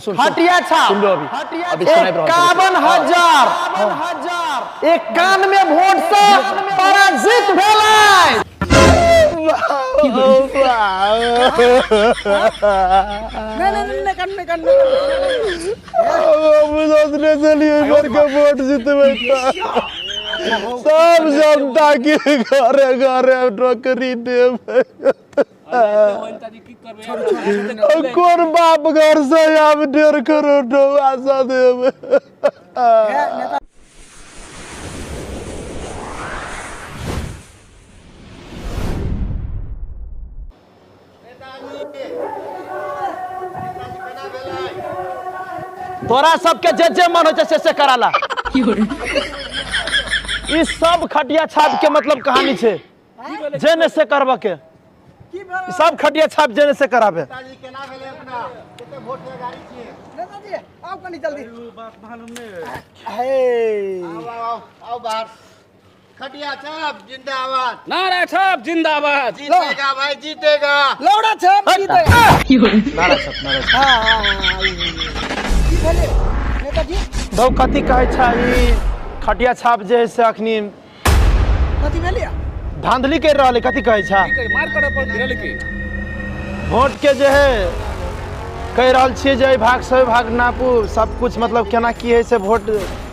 सुन हटिया छाप सुन लो अभी अभी सुनाई रहल छै। 51,091 वोट से पराजित भेलै। नहीं नहीं नहीं कान नहीं कान नहीं। हम सोचने चलिए इधर के वोट जीतबै तऽ सब जनता के घरे घरे नौकरी देबै। कोन बाप घर से आब 1.5 करोड़ आशा देबै? तोरा सबके जे जे मन होइ छै से से कराला। ई सब खटिया छाप के मतलब कहानी छै, जे ने से करबऽ के। ई सब खटिया छाप जे ने से कराबे। नेताजी, केना भेलै अपना? कते वोट के गाड़ी छियै? नेताजी, आओ कनी जल्दी। हे। आओ आओ आओ बाहर। खटिया छाप जिंदाबाद, नारा छाप जिंदाबाद। जीतेगा भाई, जीतेगा। लौड़ा छाप जीतेगा। नारा छाप, नारा छाप। हाँ हाँ हाँ, की भेलै नेताजी? धौ, कथी कहै छै, ई खटिया छाप जे है से अखनी कथी भेलै? धांधली करि रहल है। कथी कहै छै? की करी, मार करे पर भिड़ल की वोट के जे है कहि रहल छियै जे एहि भाग से ओहि भाग नापू सब कुछ, मतलब केना की है से वोट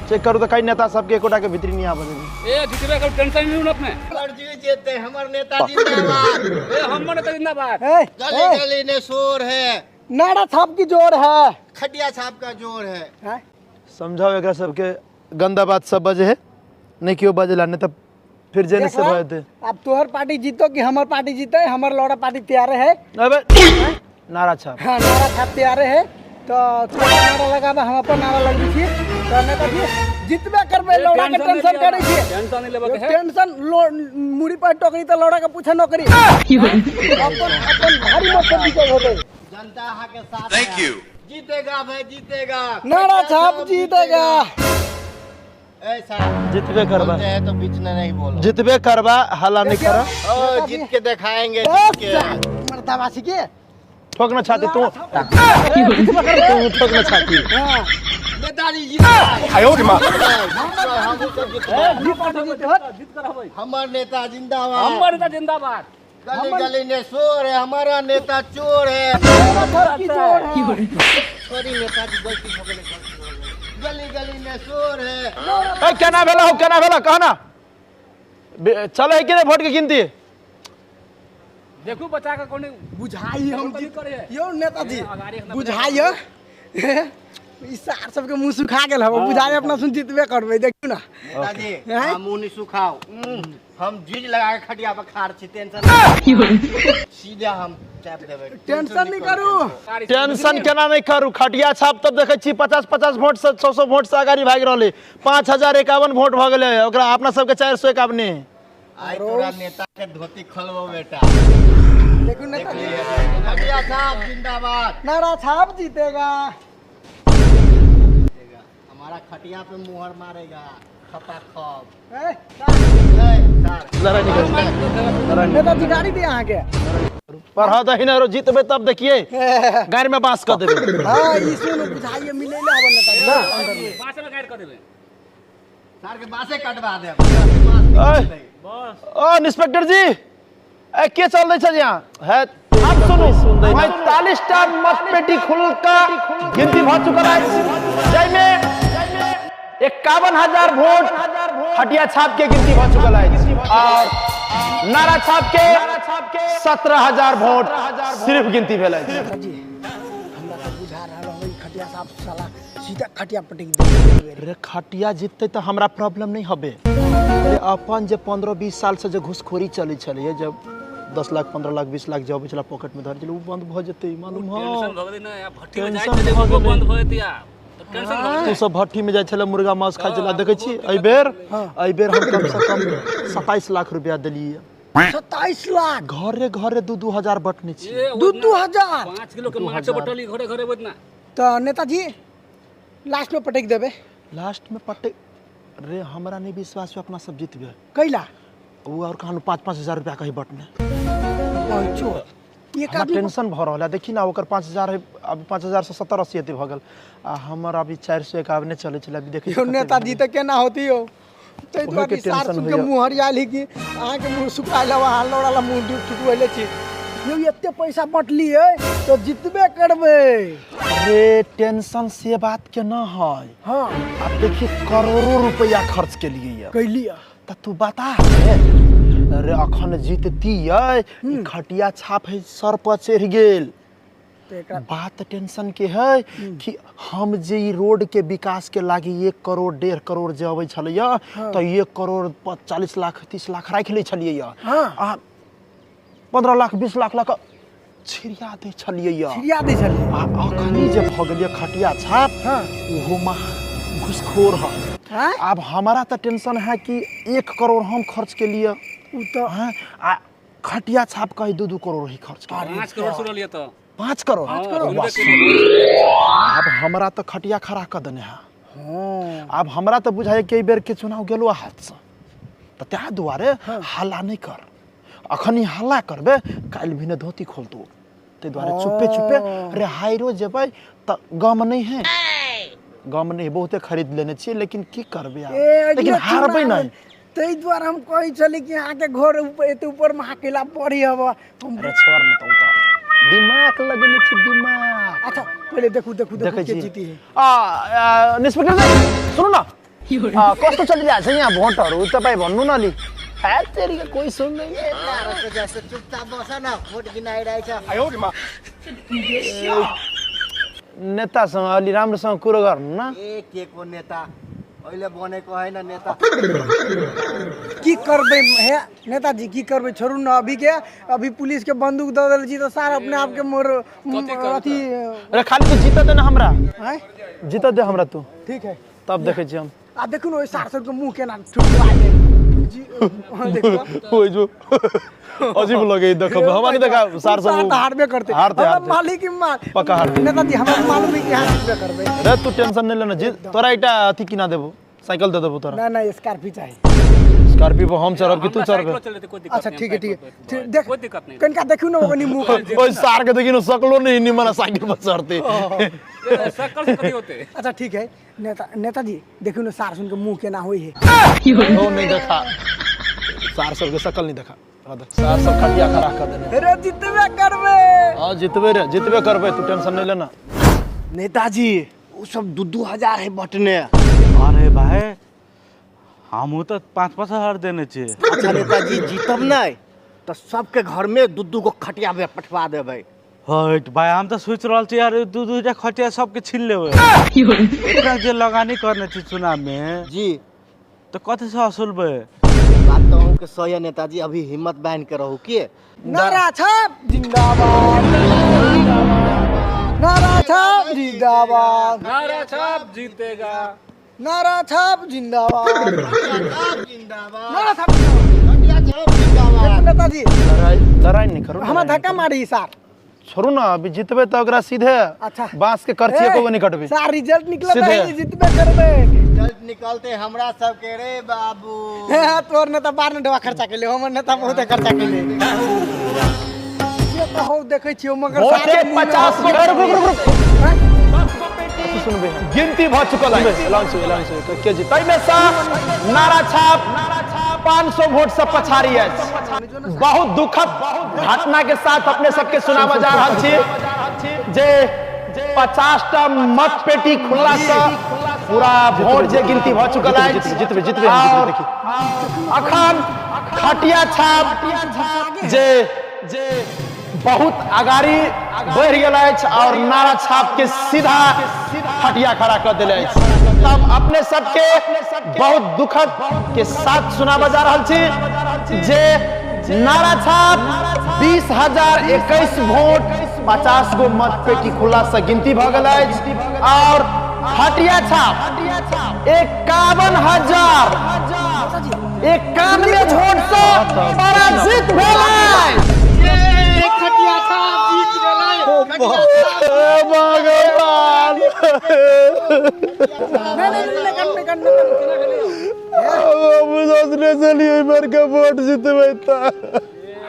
चेक करू तऽ कई नेता सबके एकोटा के भीतरी नहीं आबऽ देबै। ए, जितबे कर, टेंशन नहीं अपने। जी जीते, हमर नेता जिंदाबाद। ए, हमर नेता जिंदाबाद। ए, गली ए, गली ने शोर है, नारा छाप की जोर है, खटिया छाप का जोर है। हैं? समझाओ एकरा सबके, गंदा बात सब बजे है, नहीं केओ बजेला, नहीं तऽ फिर जे से भऽ जेतै। अब तोहर पार्टी जीतो कि हमर पार्टी जीते, हमर लौड़ा पार्टी तैयार है। अबे नारा छाप। हाँ, नारा छाप तैयार है, तो तू अपन नारा लगाबा, हम अपन नारा लगबै छी। तऽ नेताजी, जितबे करबै, लौड़ा के टेंशन करै छी? टेंशन नहीं लेबे के है। टेंशन लो, मुड़ी पर टोकरी तऽ लौड़ा के पूछे नौकरी। अपन अपन भारी मत से विजय होबै। जनता अहाँ के साथ। Thank you. जीतेगा भाई, जीतेगा। नारा छाप जीतेगा। ऐसा जितबे करबा। बोलते हैं तो बीच में नहीं बोलो। जितबे करबा, हल्ला नहीं करा। ओ, जीत के दिखाएंगे, जीत के। मर्दाबासी के ठोक ना छाती तू, तू ठोक ना छाती। हाँ। नेताजी जिंदाबाद। हमहूँ सब जितबै। हमर नेता जिंदाबाद, हमर नेता जिंदाबाद। गली गली ने शोर है, हमारा नेता चोर है। छाप की जोर है। सॉरी नेताजी, गलती हो गेलै, गलती हो गेलै। गली गली में शोर है। ए, केना भेला हो, केना भेला कह ना? चलै है कि नहीं वोट के गिनती? देखू बचा के कोनी बुझाई हम कथी करे है? यौ नेताजी, अगाड़ी एखना। बुझाई ई सार सबके मुंह सुखा गेल हब, बुझाई अपना सुन जितबे करबै, देखियौ ना। नेताजी। हैं? हम मुंह नहीं सुखाओ, हम जीज लगा के खटिया पर खाड़ छी। टेंशन नहीं, सीधा हम चाप देबै। टेंशन नहीं करू। टेंशन केना नहीं करू? खटिया छाप तब देखै छी 50 50 वोट से, 100 100 वोट से अगाड़ी भागि रहलै। 5051 वोट भऽ गेलै ओकरा, अपना सबके 451। आइ तोरा नेता के धोती खोलबो बेटा। देखू नेताजी। खटिया साहब जिंदाबाद। नारा छाप जीतेगा। हमारा खटिया पे मुहर मारेगा खपाखप। ए, ए, सर। लड़ाई नहीं करू, लड़ाई नहीं। नेताजी, गाड़ी दे अहाँके। पर हाँ दही रो, जीतबै तब देखिए गाड़ी में बांस कऽ देबै। हाँ, ई सुन, बुझाइए मिलै ले हब नेताजी ना अंदर में। बाँस में गाड़ि कऽ देबै। सर के बासे कटवा देब। ओए, ओ इंस्पेक्टर जी, ए, के चल दै छै यहाँ है? अब सुनू, 45 टा मत पेटी खुलका गिनती भऽ चुकल अछि, जाहिमे 51,000 वोट खटिया छाप के गिनती भऽ चुकल अछि और नारा छाप के 17,000 वोट सिर्फ गिनती भेल अछि। नेताजी, हमरा तऽ बुझा रहल हौ ई खटिया साहब साला सीधा खटिया पटकि दे। रे, खटिया जीतते तऽ हमरा प्रॉब्लम नहीं हबे रे। अपन जे 15-20 साल से जे घूसखोरी चलै छलैए, जब 10 लाख, 15 लाख, 20 लाख जे अबै छलै पॉकेट में धरै छलै, ओ बंद भऽ जेतै, मालूम हौ? टेंशन भऽ गेलै ने आब, भट्ठी में जाइ टेंशन छलै भऽ ओहो गेलै। बंद भऽ जेतै आब तऽ टेंशन भऽ तू गेलै। सब भट्ठी में जाइ छलै, मुर्गा मांस खाइ छलै। देखै छी, एहिबेर एहिबेर हम कम से कम 27 लाख रुपया देलियै। 27 लाख? घरे घरे 2-2 हजार बटने छी। ए, 2-2 हजार? 5 किलो के माछ बटली घरे घरे ओतना। तऽ नेताजी, लास्ट में पटकि देबै। लास्ट में पटे रे, हमरा नहीं विश्वास हो अपना सब जीतबे। कैला? वो और कहाँ 5-5 हजार रुपया कहीं बटने। पहुँचो। एक हमरा आदमी टेंशन भऽ रहल है। देखी ना, ओकर 5000 है, अभी 5000 से 70-80 एते भऽ गेल आ हमर अभी 451 चलै छलै। अभी देखै छी यौ कते नेताजी भेलै। तऽ केना होती यौ? ताहि ओहे दुआरे के सार टेंशन सुन के होइया। मुँह हरियाल ही कि अहाँके मुँह सुखायल हवा, अहाँ लौड़ा ला मुँह ठुठुएले छी यौ। एते पैसा बँटलियै तऽ जितबे करबै। अरे टेंशन से बात के न है। हाँ। अब देखिए, करोड़ों रुपया खर्च के लिए कैलियै। तऽ तू बता रे, अरे अखन जीततियै, ई खटिया छाप है सर पर चढ़ि गेल। तऽ एकरा बात टेंशन के है कि हम जे ई रोड के विकास के लागी 1 करोड़ 1.5 करोड़ जे अबै छलैया, तऽ 1 करोड़ 40 लाख 30 लाख राखि लै छलियै। हाँ। आ 15 लाख 20 लाख लऽ कऽ छिड़िया दै छलियै। छिड़िया दै छलियै। आ अखनी जे भऽ गेलियै खटिया छाप, हाँ। ओहो महा घुसखोर है। आँय? आब हमारा तऽ टेंशन है कि 1 करोड़ हम खर्च के लिए उ तऽ हाँ, आ खटिया छाप कही 2-2 करोड़ ही खर्च के 5 करोड़ सुनलियै तऽ। 5 करोड़? हाँ, वाह, सुनबे केलियै। आब हमरा तऽ खटिया खड़ा कऽ देने है। आब हमरा तऽ बुझाइए कि एहि बेर के चुनाव गेलो हाथसँ, तऽ ताहि दुआरे हल्ला नहि कर। अखन ही हल्ला करबे, काल्हि भी धोती खोलतो। ताहि दुआरे चुप्पे चुप्पे। अरे हाइरो जेबै तऽ गम नहि है, गम नहि, बहुते खरीद लेने छियै, लेकिन की करबै आब? ए लेकिन अगिला हारबै चुनाव नहि। ताहि दुआरे हम कहै छली कि अहाँके घर ऊपर एते ऊपर मे अहाँ कैला पढ़ी हब हम। अरे छोड़ न, तऽ दिमाग लगेने छी दिमाग। अच्छा, पहिले देखू देखू देखू देखै के छी। जीती है। आ, आ, इन्सपेक्टर साहब, सुन्नु न, कस्तो चलिरहेको छ यहाँ भोटहरू, तपाईँ भन्नु न अलि। तेरीका, कोही सुन्दैन। जस्तो चुपचाप बस न, भोट गिनाइरहेछ। नेतासँग अलि राम्रोसँग कुरो गर्नु न। ए के को नेता? अहिले बनेको होइन नेता। की करबै हे नेताजी, की करबै? छोड़ू न अभी के, अभी पुलिस के बंदूक दऽ देल छी तऽ सार अपने आप के मोर अथी। अरे खाली तू जीत दे न हमरा। आँय? जीत दे हमरा तू। ठीक है। तब देखै छी हम। आ देखू न, ओहि सार सबके मुँह केना ठुठुआ गेल जी, हाँ, देखू। ओइ जो अजीब लगे देखब, हमरा नहीं देखा सार सब। सार तऽ हारबे करतै। हारतै, हमरा हारतै। मालिक की माल पक्का हारतै। नेताजी, हमरा मालूम है कि अहाँ जीतबे करबै। रे तू टेंशन नहीं लेना, जीत तोरा एकटा अथी किना देबो, साइकिल दे देबो तोरा। ना ना, स्कॉर्पियो चाही। स्कॉर्पियो पर हम चढ़ब कि तू हमरा चढ़बे? साइकिलो चलेतै, कोई दिक्कत अच्छा नहीं, ठीक है, ठीक है, साइकिल ठीक, देख। कोई दिक्कत नहीं। कनिका देखू न ओकनी मुँह। ओइ सार के देखी न, सकलो नहीं निमन साइकिल पर चढ़ते। ए, सकल से कथी होते? अच्छा ठीक है। नेता नेताजी, देखू न सार सुन के मुँह केना होइ है। ओ नहीं देखा, सार सबके सकल नहीं देखा। सार सब खटिया खड़ा कर देने। रे जितबे करबै। हाँ, जितबे रे, जितबे करबे, तू टेंशन नहीं लेना। नेताजी, उ सब 2-2 हजार है बटने। अरे भाई, हमहूँ तऽ 5-5 हजार देने छियै। अच्छा नेताजी, जीतब नहि तऽ सबके घर में 2-2 गो खटिया पे पठवा देबै। हट भाई, हम तऽ सोचि रहल छी यार, 2-2 टा खटिया सबके छीन लेबै। इतना जे लगानी करने छी चुनाव में जी, तऽ कथी से असुलबै? बात तऽ अहूँके सही है नेताजी, अभी हिम्मत बान्हि के रहू के। नारा छाप जिंदाबाद, नारा छाप जिंदाबाद, नारा छाप जीतेगा। नारा छाप जिंदाबाद, नारा छाप जिंदाबाद। नेताजी, लड़ाई लड़ाई नहीं करो। हमरा लड़ाई नहीं धक्का मारी सार। करो। छोड़ू ना, अभी जितबे तऽ ओकरा सीधे अच्छा। बांस के करची एको गो नहीं कटबे। सार रिजल्ट निकलत सीधे। है, जितबे करबै। रिजल्ट निकलते हमरा सबके रे बाबू। हे हाँ, तोर नेता बार ने डबा खर्चा केले, हमर नेता बहुत खर्चा केले। से तऽ हौ देखै छियौ, मगर वोट सार के मुँह में 50 गो, रुक रुक रुक रुक। हैं? सुनबे, गिनती भऽ चुकल अछि। अलाउंस अलाउंस के जीत, ताहिमे सँ नारा छाप 500 वोट से पछाड़ी अछि। बहुत दुखद घटना के साथ अपने सबके सुनाबऽ जा रहल छी जे 50 टा मत पेटी खुलला से पूरा वोट जे गिनती भऽ चुकल अछि। जितबे जितबे, और अखन खटिया छाप जे जे बहुत अगाड़ी बढ़ि गेल अछि और नारा छाप के सीधा खटिया खड़ा कऽ देले अछि। तब अपने सबके बहुत दुखद के साथ सुनाबऽ जा रहल छी जे नारा छाप 20,021 वोट 50 गो मत पेटी खुला से गिनती भऽ गेल अछि और खटिया छाप 51,091 वोट से पराजित भेल अछि। हे भगवान! नहीं नहीं नहीं, नहीं, नहीं, नहीं, नहीं। हम सोचने छलियै एहि बेर के वोट जितबै तऽ।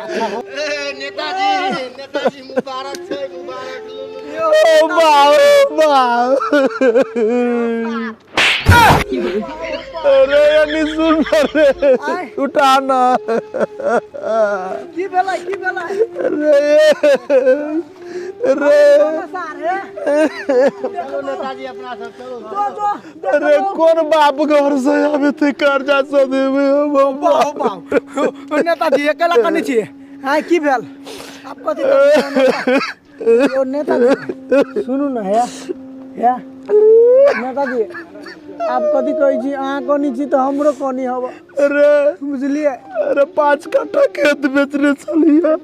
ए, नेताजी, नेताजी मुबारक छै, मुबारक लू, लू, लू। ओ बाप बाप, अरे यानी सुन रे, उठा ना। की भेलै, की भेलै? रे रे। सार हे। चलू नेताजी, अपना सब चलू। जो जो। अरे कोन बाप घर से आबे थे कर्जा से देबे हम? बाप बाप, नेताजी अकेला कने छियै? आँय, की भेल? आब कथी करबै? यौ नेताजी, सुनू ने, हे हे नेताजी, आब कथी कहै छी? अहाँ कनी छी तऽ हमरो कनी हब। अरे बुझलियै? अरे 5 कट्ठा खेत बेचने छलियै।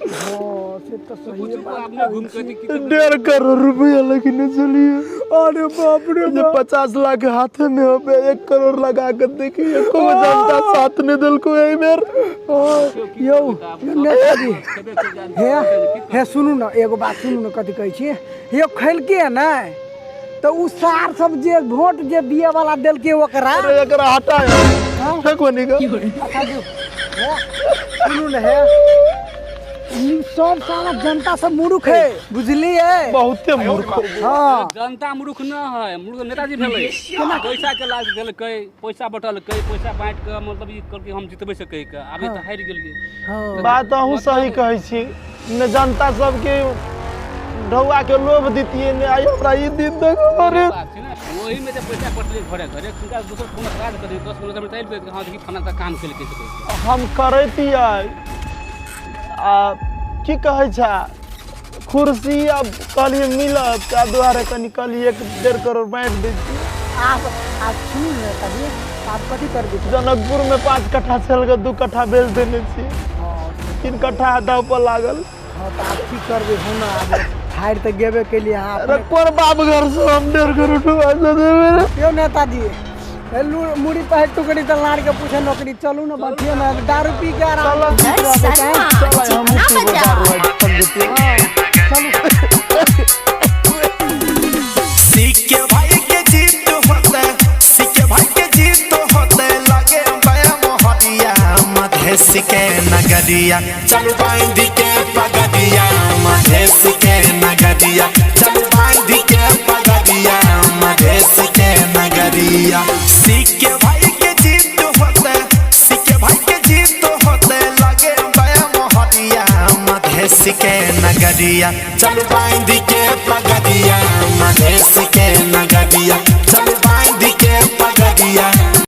हँ, से तऽ सही बात। आदमी घूम के की 1.5 करोड़ रुपया लगने चलिए। अरे बाप रे। जे 50 लाख हाथे में हो पे 1 करोड़ लगा के देखिए, एको गो जनता साथ नहीं दिलको एहि बेर। यौ नेताजी, हे हे, सुनू ने, एगो बात सुनू ने, कथी कहै छियै यौ? खेलके ने तऽ उ सार सब जे वोट जे दिए वाला देलकै ओकरा। अरे एकरा हटा, फेंको निका। अच्छा जो, हे, सुनू ने, हे, ई सब साला जनता सब मूर्ख है, बुझलियै? बहुते मूर्ख। हाँ। जनता मूर्ख न है, मूर्ख नेताजी भेलै। पैसा के लालच देलकै, पैसा बटलकै, पैसा बाँटि के मतलब ई कहलकै हम जितबै से कहि के, आब तऽ हारि गेलियै। हाँ। बात अहूँ सही कहै छी ने। जनता सबके ढौआ के लोभ दितियै ने आइ हमरा ई दिन देखो रे। बात छै ने, ओहिमे जे पैसा बटलै घरे घरे, हुनका दोसर कोनो काज करै 10 किलोमीटर चलि गेलै, हँ देखी फलाना तऽ काम केलकै से कहि के। हम करैतियै आ की कहै छै, कुर्सी आब कहलियै मिलत, ताहि दुआरे कनि कहलियै 1-1.5 करोड़ बाँटि दै छी। आब आब सुनू ने नेताजी, आब कथी करबै? जनकपुर में 5 कट्ठा छल के 2 कट्ठा बेच देने छी, 3 कट्ठा दाव पर लागल। हाँ, तऽ आब की करबै हम? आब हारि तऽ गेबे केलियै अहाँ। अरे कोन बाप घर से हम 1.5 करोड़ ढुआ से देबै रे? यौ नेताजी, ए मुड़ी पहर टुकड़ी तऽ लाड़ के पूछे नौकरी। चलू ने, बैठिए ने, दारू पी के आराम से रहबै, काहे? चल, हमहूँ पीबै दारू आइ, चल जेतियै। चलू। सीके भाई के जीत होते, सीके भाई के जीत होते लगे बया मोहरिया मधेश के नगरिया, चल बांध के पगड़िया मधेश के नगरिया, चल बांध के पगड़िया मधेश के नगरिया। सीके भाई के जीत होते, सीके भाई के जीत होते लगे बया मोहरिया मधेश के नगरिया, चल बांध के पगड़िया मधेश के नगरिया, चल।